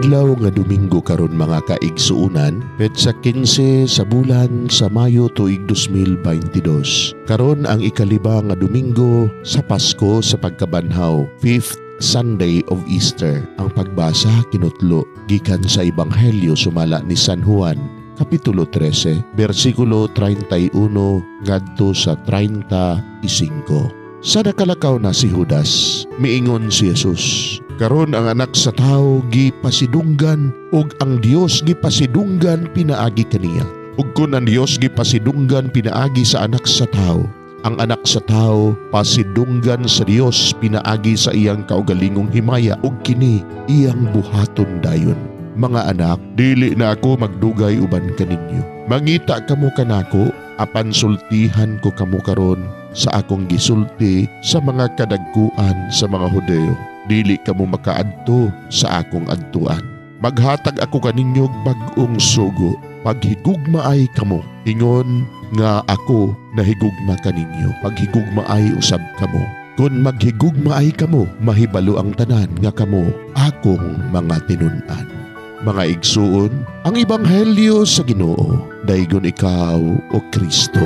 Adlaw nga Domingo karon, mga kaigsuunan, petsa 15 sa bulan sa Mayo, tuig 2022. Karon ang 5 nga Domingo sa Pasko sa Pagkabanhaw, fifth Sunday of Easter. Ang pagbasa kinutlo gikan sa Ebanghelyo sumala ni San Juan, Kapitulo 13, versikulo 31 ngadto sa 35. Sa nakalakaw na si Judas, miingon si Jesus, "Karon ang Anak sa Tao gipasidunggan ug ang Dios gipasidunggan pinaagi kaniya. Ug kun ang Dios gipasidunggan pinaagi sa Anak sa Tao, ang Anak sa Tao pasidunggan sa Dios pinaagi sa iyang kaugalingong himaya ug kini iyang buhaton dayon. Mga anak, dili na ako magdugay uban kaninyo. Mangita kamo kanako, apan sultihan ko kamo karon sa akong gisulti sa mga kadagkuan sa mga Hudeo: Dili kamo makaadto sa akong adtuan. Maghatag ako kaninyo og bag-ong sugo: Paghigugmaay kamo, ingon nga ako nahigugma kaninyo. Paghigugmaay usab kamo. Kung maghigugmaay kamo, mahibalo ang tanan nga kamo akong mga tinun-an." Mga igsuon, ang Ebanghelyo sa Ginoo. Daygon ikaw, o Kristo.